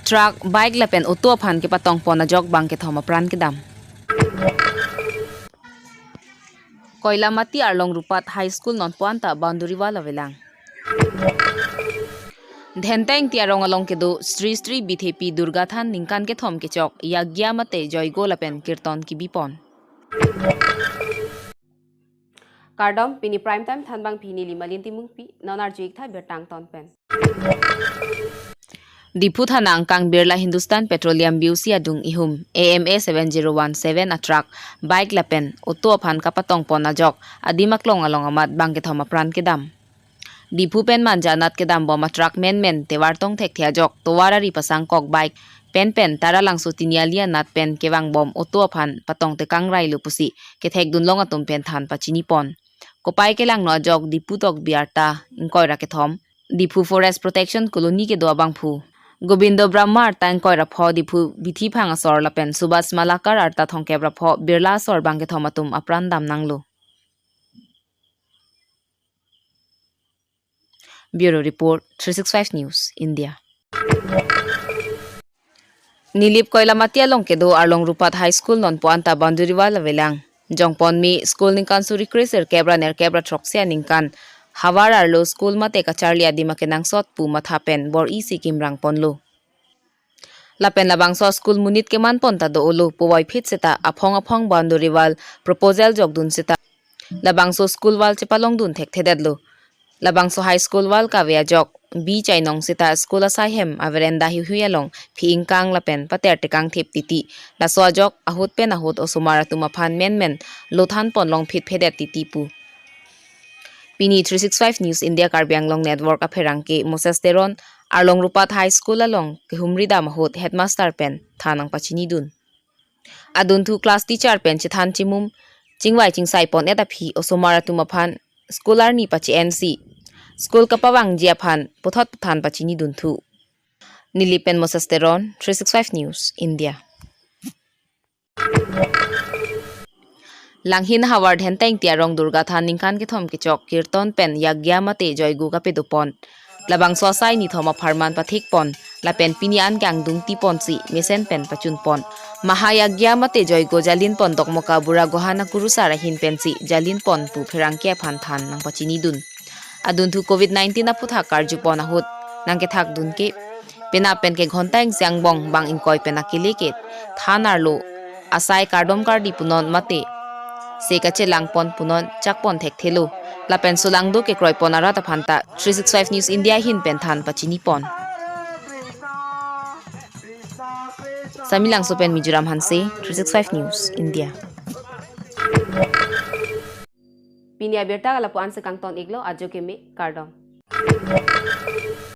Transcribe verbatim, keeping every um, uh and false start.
Truck, bike lapen auto aphan kepatong pon ajok bang kethom apran kedam. Koilamati Arlong Rupat High School nonpu anta boundary wall avelang. Dhenteng Tiarong along kedo Sri Sri Bithepi Durga Than ningkan kethom kechok Yagya mate Joigo lapen Kirton kibipon. Kardom, pini Prime Time thanbang pini Limalin Timungpi, non arju-ik tha birta angton pen. Diphu thana angkang Birla Hindustan Petroleum B O C adung ihum A M A seven zero one seven a truck, bike lapen auto aphan kapatong pon ajok adim aklong along amat bang kethom apran kedam. Diphu pen Manja anat kedam bom a truck menmen tevar tong thekthe ajok tovar ari pasang kok bike pen pen Taralangso Tiniali anat pen kevang bom auto aphan patong tekang railo pusi kethek dunlong atum pen than pachini pon. Kopai kelangno ajok Diphu Tokbi arta ingkoi ra kethom, Diphu Forest Protection Colony kedo abangphu Gobindo Brahma arta ingkoi ra pho, Diphu Bithi Phang asor lapen Subhas Malakar arta thomkep ra pho Birla asor bang kethom atum apran damnanglo. Bureau Report, three six five News, India. Nilip Koilamati along kedo Arlong Rupat High School nonpu anta boundary wall avelang. Jongpon mi school ningkan suri kre sirkep ra nerkep ra throksi aningkan havar arlo school mate kacharli adim akenangsot pu matha pen bor-isi kimrang ponlo. Lapen labangso school monit keman pon ta do-olo, puvoiphit seta aphong aphong boundary wall proposal jokdun seta labangso school wall chepalongdun thekthedetlo. Labangso high school wall kave ajok bi chainong seta school asai hem averanda hihui along phi ingkang lapen pater tekang thip titi. Laso ajok ahut pen ahut osomar atum aphan menmen lo than pon longphit phedet titi pu. Pini three six five News India Karbi Anglong Network apherangke Moses Teron Arlong Rupat High School along kehumri dam ahut headmaster pen than nangpachinidun. Adunthu class teacher pen chethan chimum chingvai chingsai pon-et aphi osomar atum aphan school arni pachi-ensi school kapavangji aphan puthot than pachinidun thu. Nilip pen Moses Teron, three six five News, India. Langhin havar Dhenteng Tiarong Durga Than ningkan kethom kechok Kirton pen Yagya mate Joigo kapedo pon. Labangso asai nithom apharman pathik pon, lapen pini an kangdung ti ponsi mesen pen pachun pon. Mahayagya mate Joigo jalin pon Dokmoka Bura Gohana Kurusar ahin pensi jalin pon pu pherangke aphan than nangpachinidun. Adunthu covid nineteen aphuthak karju pon ahut nangkethak dun ke penap pen ke ghonta ingsi angbong bang ingkoi pen akele ke than arlo asai kardom kardi punon mate se kachelang pon punon chak pon thekthelo. Lapen solangdo kekroi pon arat aphan ta three six five News India ahin pen than pachini pon. Samilangso pen Mizoram Hanse, three six five News India. Pini abirta lapu-an si kangton-iklo, ajo keme, kardom.